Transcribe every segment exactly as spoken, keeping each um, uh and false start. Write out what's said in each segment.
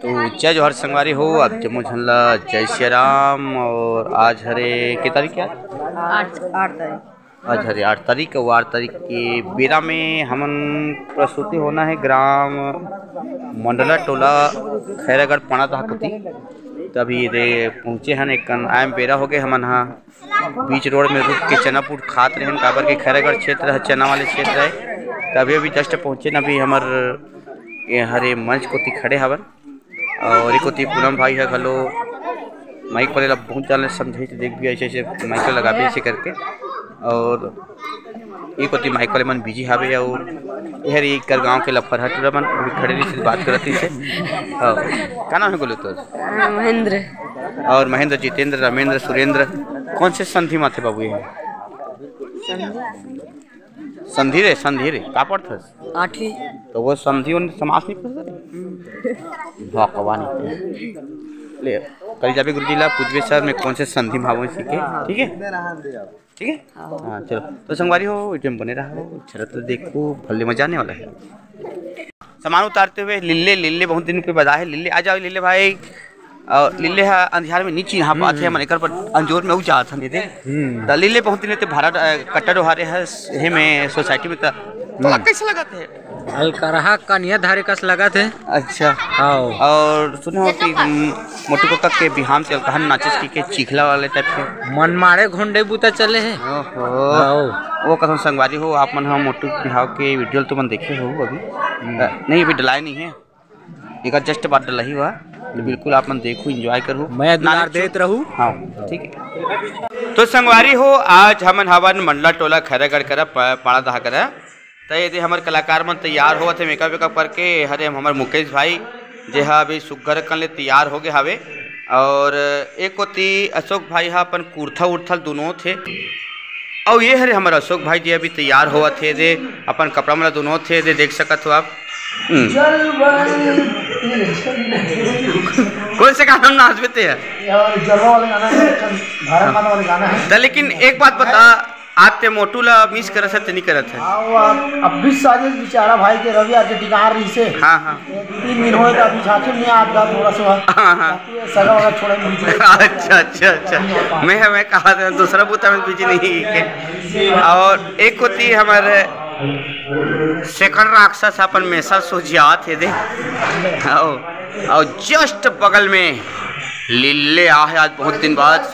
तो जय जोहार संगवारी हो, आप जम्मो झन ला जय सिया राम। और आज हरे के तारीख क्या? आठ, आठ तारीख। आज हरे आठ तारीख, और आठ तारीख के बेरा में हमन प्रस्तुति होना है ग्राम मंडला टोला खैरागढ़ पाड़ा दहा कोती। तो अभी दे पहुँचे हन, एक कन आए बेरा हो गए हमन हा बीच रोड में रुक के चना फूट खात रहेन, काबर के खैरागढ़ क्षेत्र ह चना वाले क्षेत्र है। तो अभी अभी जस्ट पहुँचे न, अभी हमर ये हरे मंच कोती खड़े हवन। और एक कोती पूनम भाई है घलो, माइक वाले ला बहुत जाने समझाई तो देख भी ऐसे ऐसे माइक लगाबे ऐसे करके। और एक कोती माइक वाले मन बिजी हावे। और ये हरे एकर गांव के लफर हट मन अभी खड़े रही से बात करत रही से। हाँ, का नाम है बोले तो? महेंद्र। और महेंद्र, जितेंद्र, रमेंद्र, सुरेंद्र, कौन से संधि माथे बाबू ये? संधि रे, संधि रे, का पढ़थस? आठवीं। तो वो संधि उन समास नहीं पढ़ सकते? भगवान। ले, कल जाबे गुरुजी ला पूछबे, सर मैं कौन से संधि में हावों सीखे, ठीक है? ठीक है? हाँ। हाँ, चलो। तो संगवारी हो, वीडियो में बने रहो, अच्छा तो देखो, भले मजा आने वाला है। सामान उतारते हुए लिल्ले, लिल्ले बहुत दिन पे बदा है, लिल्ले आ जाओ लिल्ले भाई। और लिल्ले हा अंधियार में नी चिन्हा पात है, हम्म। मन एकर पर अंजोर में उ जात हन दे। हम्म। त लिल्ले बहुत दिन ते भाड़ा, अ, कट्टा डोहारे है, हे में सोसाइटी में त तोला हम्म। कैसे लगत है? अलकरहा कनिया धारे कस लगत है। अच्छा। हाँ। और सुने हो कि, उम, मोटू कक्का के बिहान से अलकरहा नाचस की के चिखला वाले टाइप के। मन मारे घोंडे बूता चले है। ओहो। हाँ। वो कसम संगवारी हो, आप मन हम मोटू बिहाव के वीडियो तो मन देखे हो अभी। हम्म। अ, नहीं, अभी डलाए नहीं है। एकर जस्ट बाद डलही हुआ, तो बिल्कुल आप मन देखू, एंजॉय करू। मैं दुलार नानी देत रहू। हाँ, ठीक है। तो संगवारी हो, आज हमन हवन मंडला टोला खैरागढ़ करा, प-, पाड़ा दहा करा। त ये दे हमर कलाकार मन तैयार होवत हे, मेकअप वेकअप करके। हरे हम हमर मुकेश भाई, जे हा अभी सुग्घर कन ले तैयार हो गए हावे। और एक कोती अशोक भाई हा अपन कुर्था उर्था दुनोत हे। अउ ये हरे हमर अशोक भाई जी अभी तैयार होवत हे दे, अपन कपड़ा मन ला दुनोत हे दे, देख सकत हो आप। हम्म। जलवा। कौन से गाना में नाचबे ते है? ये वाला जलवा वाला गाना है, भारत माता वाला गाना है। त लेकिन एक बात बता, आप ते मोटू ला मिस करत है ते नहीं करत है? हाँ, वो आप, अब भी साजिश बेचारा भाई के रवि आज डिगार रही से। हाँ, हाँ। तीन दिन होए तो अभी झांकी में नहीं आता थोड़ा सा। हाँ, हाँ। ये सगा वाला छोड़ा नहीं। अच्छा, अच्छा, अच्छा। मैं, मैं कहा था दूसरा बूता में बिजी नहीं है। और एक होती हमारे सेकंड राक्षस अपन मेसा सोझियात हे दे। आओ, और जस्ट बगल में लिल्ले आ है, आज बहुत दिन बाद,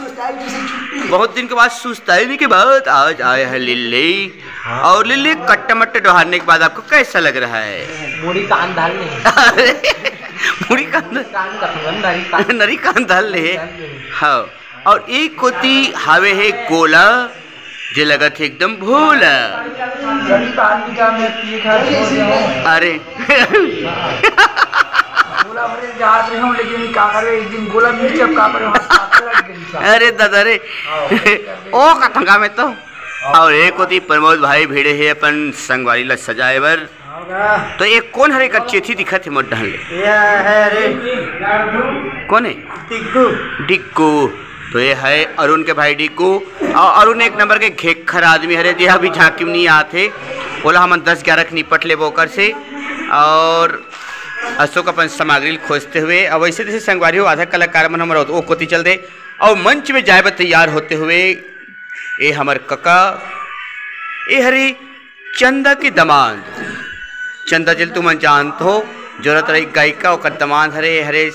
बहुत दिन के बाद सुस्ताई के बाद आज आया है लिल्ले। और लिल्ले कट्टा मट्टा डोहारने के बाद आपको कैसा लग रहा है? मुड़ी कान धाल नहीं। अरे, मुड़ी कान धाल। कान का नरी कान। नरी कान धाल ले। हाँ। और एक कोती हावे है गोला, जे लगत है एकदम भोला। सभी पान की जान में पिए खा छोड़ दिया हूँ। अरे। गोला भरे जात रहे हूँ, लेकिन का करे, एक दिन गोला मिल जब का करे, वहाँ साथ लग गई। अरे दादा रे। हाँ। ओ कथंगा में तो। और एक होती प्रमोद भाई भिड़े हे अपन संगवारी ला सजाए बर। तो ये कौन हरे कर चेथी दिखत हे मोर डहन ले? ये है रे। कौन है? डिग्गू। डिग्गू। तो ये है अरुण के भाई डिग्गू। और अरुण एक नंबर के घेखर आदमी हरे, जे अभी झांकी में नहीं आत हे। ओला हमन दस ग्यारह के निपट लेबो ओकर से। और अशोक अपन सामग्री ल खोजते हुए, अब वैसे जैसे संगवारी हो, आधा कलाकार मन हमर ओ कोती चल दे। और मंच में जाए बर तैयार होते हुए ए हमर कका, ए हरे चंदा के दमांद। चंदा जेल तुमन जानत हो, जोरत रही गायिका, ओकर दमांद हरे, ए हरे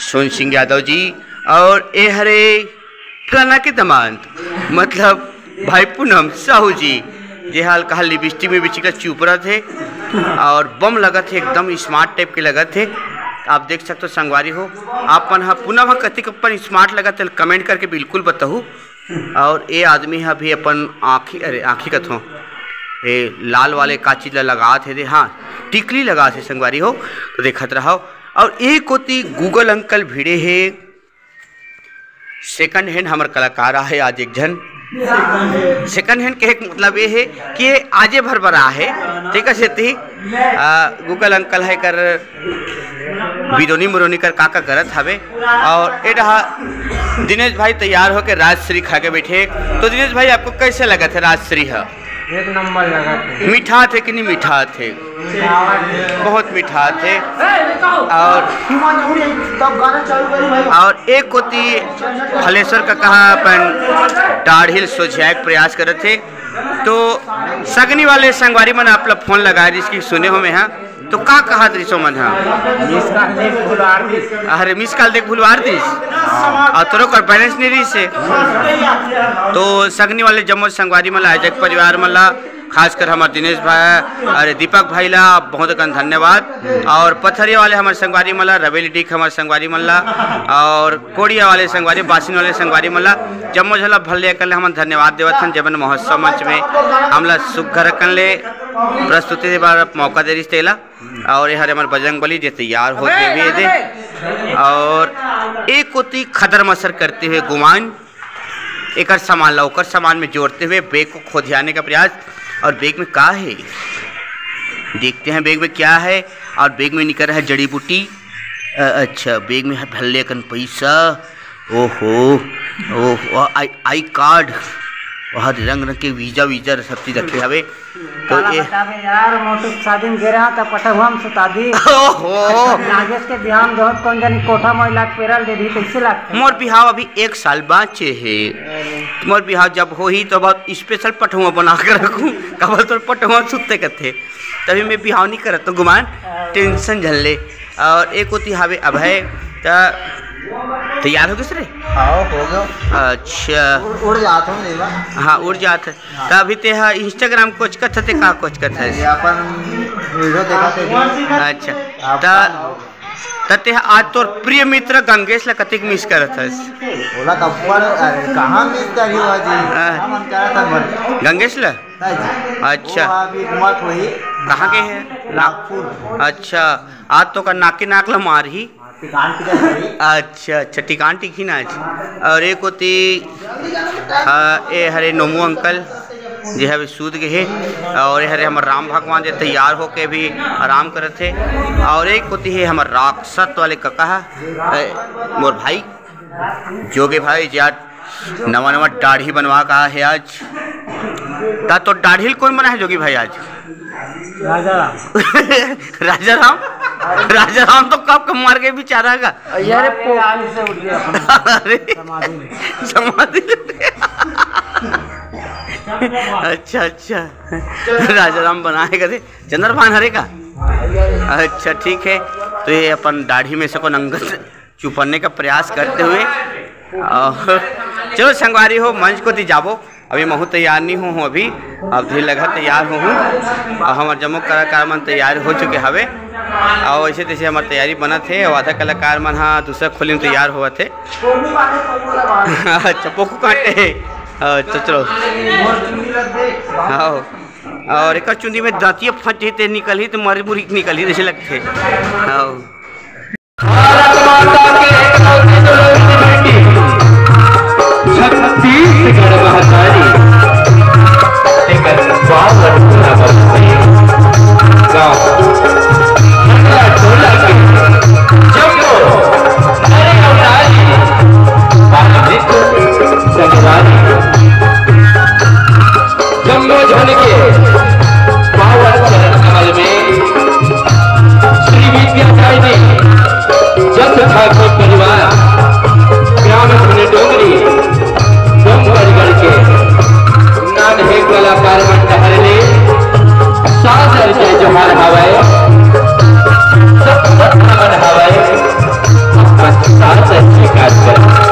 सोन सिंह यादव जी, और ए हरे फलाना के दमांद, मतलब भाई पूनम साहू जी, जे हाल कहा लिपस्टिक में बिचिका चुपरत हे और बम लगत हे, एकदम स्मार्ट टाइप के लगत हे। आप देख सकते हो संगवारी हो, आप मन ह पूनम ह कतिक अपन स्मार्ट लगत हे, कमेंट करके बिल्कुल बताहू। और ए आदमी ह भी अपन आँखी, अरे आँखी कथों, ए लाल वाले का चीज ला लगात हे दे, हाँ, टिकली लगात हे संगवारी हो, तो देखत रहो। और ए कोती गूगल अंकल भिड़े हे, सेकंड हैंड हमर कलाकार आहे आज एक झन। सेकंड हैंड कहे के मतलब ये है कि ये आजे भर बर आहे, तेकर सेती, आ, गूगल अंकल है कर बिरोनी मुरोनी कर का का करत हवे। और ए डहा दिनेश भाई तैयार होके राजश्री खा के बैठे। तो दिनेश भाई, आपको कैसे लगत है राजश्री ह? एक नंबर लगा थे। मिठाथे कि नहीं मिठाथे? बहुत मिठाथे। और, और एक कोती हलेश्वर कका ह अपन डाढ़िल सोझियाए के प्रयास करत हे। तो सगनी वाले संगवारी मन आप ला फोन लगाए रिहिस कि सुने हो मैं हा, तो का कहत रिहिस ओमन हा? मिस कॉल देख भुलवार दिस। अरे, मिस कॉल देख भुलवार दिस। और तोरो कर बैलेंस नहीं रिहिस हे। तो सगनी वाले जम्मो संगवारी मन ला, आयोजक परिवार मन ला, खासकर हमर दिनेश भाई, अरे, दीपक भाई ला बहुत अकन धन्यवाद। और पथरिया वाले हमर संगवारी मन ला, रवेली डीह हमर संगवारी मन ला, और कोड़िया वाले संगवारी, बासिन वाले संगवारी मन ला, जम्मो झन ला भल्ले अकन ले हमन धन्यवाद देवत हन, जेमन महोत्सव मंच में हमला सुघर अकन ले प्रस्तुति दे बर मौका दे रिहिस तेला। और ये हरे हमर बजरंग बली जे तैयार होत हे भी दे। और एक कोती खदर मसर करते हुए गुमान एकर सामान ला ओकर सामान में जोड़ते हुए बैग को खोदियाने का प्रयास। और बैग में का है, देखते हैं बैग में क्या है। और बैग में निकल रहा है जड़ी बूटी। अ, अच्छा, बैग में है भल्ले अकन पैसा। ओहो, ओहो, आई, आई कार्ड, वहाँ रंग रंग के वीजा वीजा सब चीज रखे हवे। तो काला ये बतावे यार, मोटू के शादी में गे रहा था, पटहुआ में सुता दी। ओहो। नागेश के बिहाव में बहुत कौन जानी कोठा महिला के पेरल दे दी, कैसे लगता? मोर बिहाव अभी एक साल बाँचे हे। अरे। मोर बिहाव जब होही तो बहुत स्पेशल पटहुआ बना के रखूँ। कबल तोर पटहुआ सुत्ते कथे, तभी मैं बिहाव नहीं करत तो गुमान, हाँ। टेंशन झन ले। और एक कोती हावे अभय, त तैयार हो गिस रे? हाँ, हो गयो। अच्छा। उड़, उड़ जात हूँ, नहीं बा। हाँ, उड़ जात है। हाँ। त अभी ते हा Instagram कोचकत हे, ते का कोचकत हे? ये अपन वीडियो देखा थे। अच्छा। आपका त, त ते हा आज तोर प्रिय मित्र गंगेश ला कतिक मिस करत हस? ओला कब्बड़, अरे, कहाँ मिस करी हो जी? हाँ। क्या मन करत था मर? गंगेश ला? नहीं जी। अच्छा। वो अभी मत वही। कहाँ के है? नागपुर। अच्छा। आज तो का नाके नाक ला मारही। टिकान टिकत रही। अच्छा, अच्छा, टिकान टिकही ना आज। और एक कोती, आ, ए हरे नोमू अंकल, जे हवे सूत गे हे, और ए हरे हमर राम भगवान जे तैयार होके अभी आराम करत हे, और एक कोती हे हमर राक्षस वाले कका ह, ए, मोर भाई, जोगे भाई, जे आज नवा नवा दाढ़ी बनवा का हे आज। ता तो दाढ़ी ल कोन बना हे जोगी भाई आज? राजा राम। राजा राम? राजा राम तो कब का मर गए बेचारा का। अरे, पो- अरे, समाधि ले। अच्छा, अच्छा। राजा राम बनाए कथे। चंद्रभान हरे का? अच्छा, ठीक है। तो ये अपन दाढ़ी में से कोन अंगत चुपड़ने का प्रयास करते हुए। और चलो संगवारी हो, मंच कोती जाबो। अभी महू तैयार नहीं हूँ, हूँ अभी, अब धीरे लगा तैयार हूँ, हूँ। और हमर जम्मो कलाकार मन तैयार हो चुके हवे। और ऐसे तैसे हमर तैयारी बनत हे। और आधा कलाकार मन हा दूसरा खोली में तैयार होवत हे। अच्छा, पोकू काटे हे। हाँ, तो चलो। हाँ। और एक चुंदी में दांतिया फंस जही ते निकलही तो मरी मुरी निकलही जैसे लगथे। हाँ। भारत माता के एकलौती दुलहिन बेटी, छत्तीसगढ़ महतारी, एकर पावन पुरब में गाँव हंडला टोला के जम्मो नर अउ नारी, बाल मित्र संगवारी, जम्मो झन के पावन चरण कमल में श्री विद्यादायिनी चंद्र ठाकुर परिवार, ग्राम धुन डोंगरी, डोंगरगढ़ के नान्हे कलाकार मन डहर ले सादर जय जोहार हवय, सब नमन हवय, अपन सादर स्वीकार करत।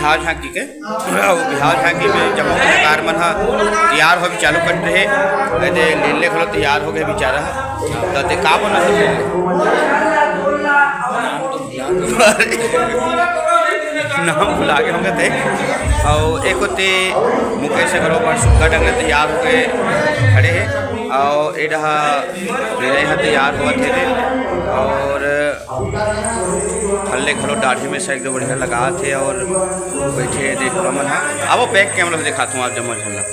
बिहाव झांकी के, अउ बिहाव झांकी में जम्मो कलाकार मन ह तैयार होबे चालू कर दे हे। एदे लीले घलो तैयार हो गे बेचारा ह। त ते का बनत हे? नाम भुला गे होंगे ते। अउ एक ओती मुकेश घलो बड़ सुग्घर ढंग ले तैयार होके खड़े हे। अउ ए डहा विनय ह तैयार होवत हे रे। अउ फल्ले घलो दाढ़ी में से एकदम बढ़िया लगात हे अउ बइठे हे दे टूरा मन ह। अब back camera से दिखात हूँ आप जम्मो झन ला।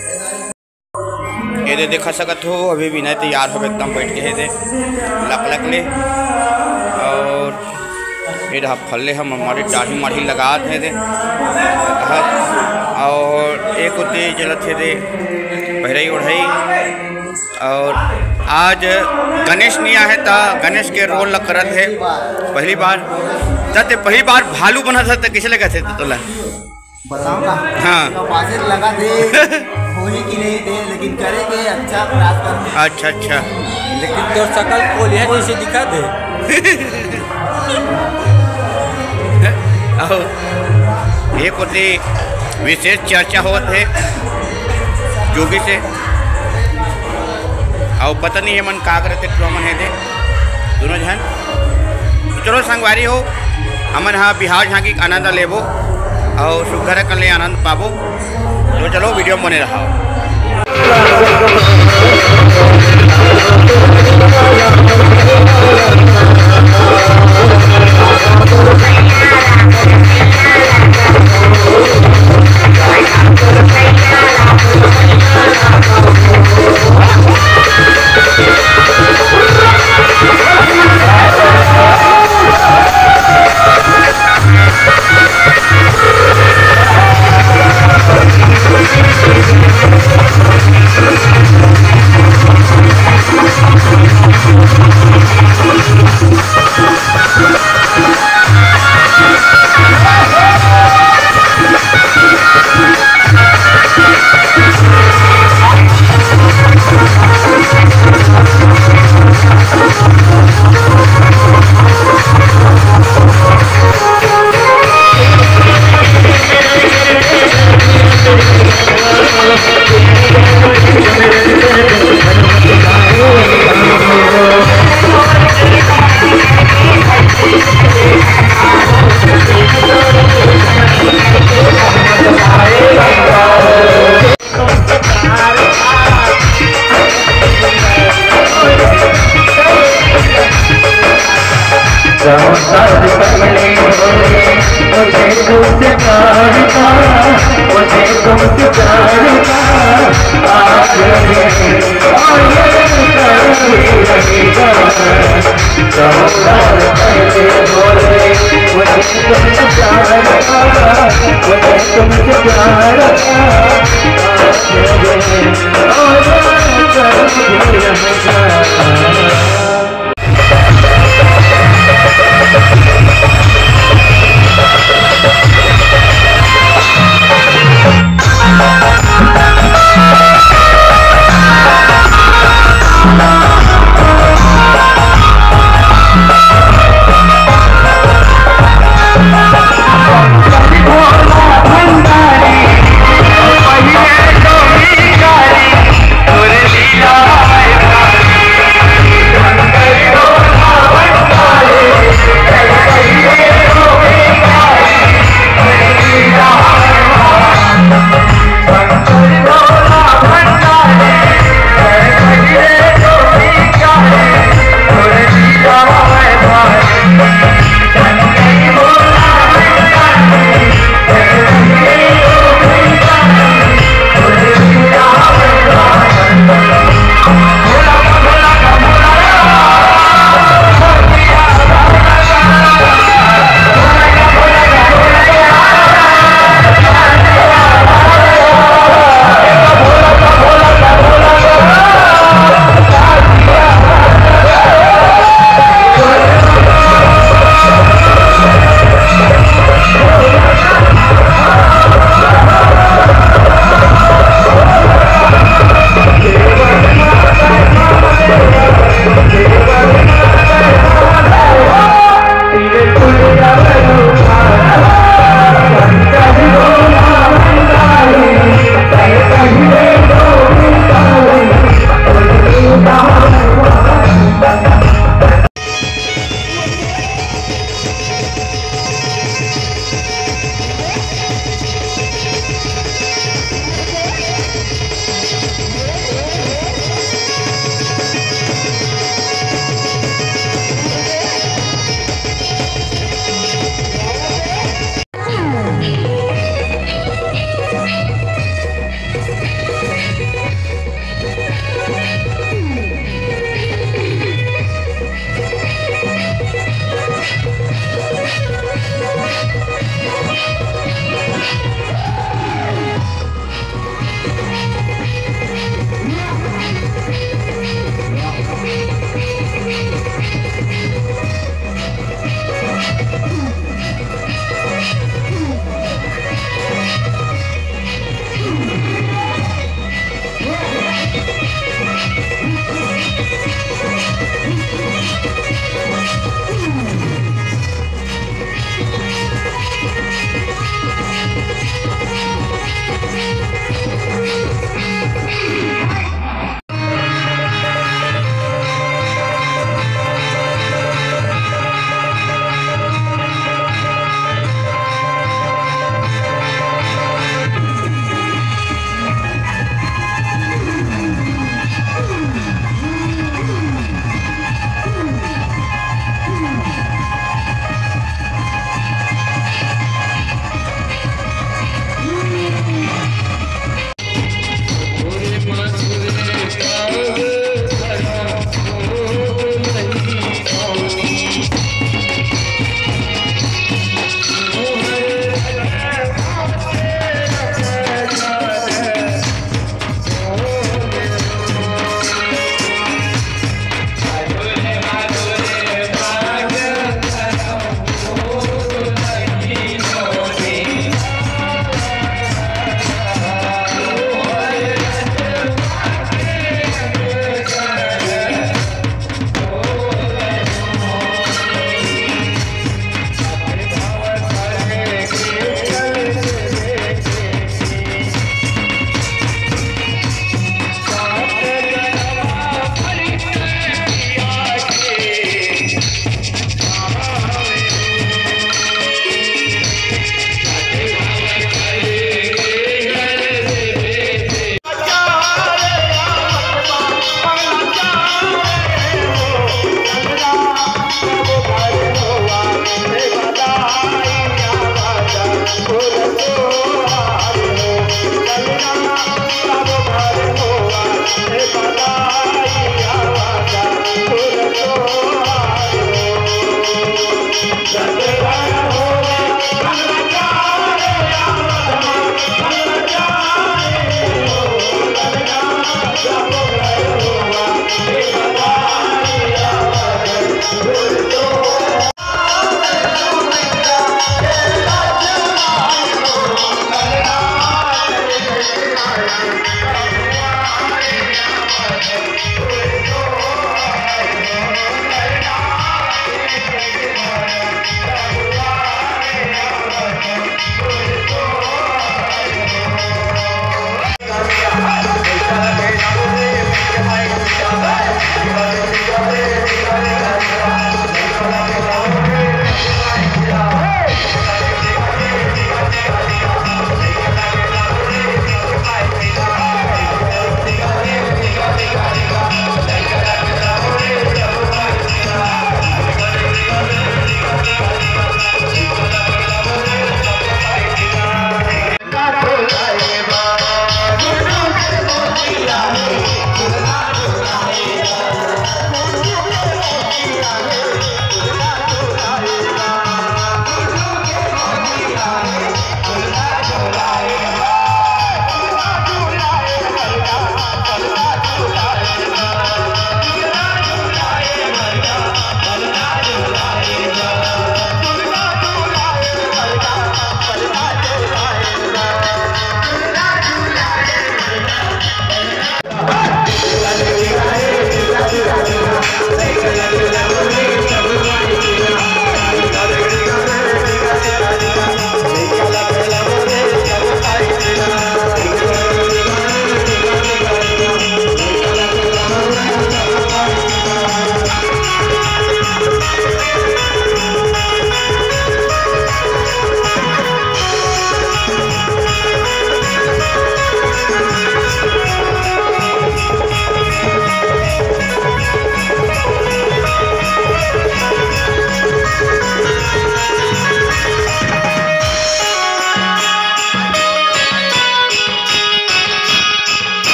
एदे देखा सकत हो, अभी विनय तैयार होके एकदम बइठ गे हे दे लकलक ले। अउ ए डहा फल्ले ह ममारी दाढ़ी माढ़ी लगात हे दे। अउ एक ओती चलत हे दे पहिरई ओढ़ई। अउ आज गणेश नइ आहे त गणेश के role ल करत हे पहली बार। त ते पहली बार भालू बनत हे त कइसे लगत हे तोला? बताओ ना। हाँ। तो बाजे लगा दे, होही कि नहीं दे, लेकिन करे के अच्छा प्रयास कर। अच्छा, अच्छा। लेकिन तोर सकल कोलिया जइसे दिखत हे। अउ एक ओती विशेष चर्चा होवत हे जोगी से। अउ पता नहीं एमन का करत हे, टूरा मन हे दे दूनों झन। तो चलो संगवारी हो, हमन ह बिहाव झांकी के आनंद लेबो अउ सुग्घर कन ले आनंद पाबो। तो चलो video में बने रहो।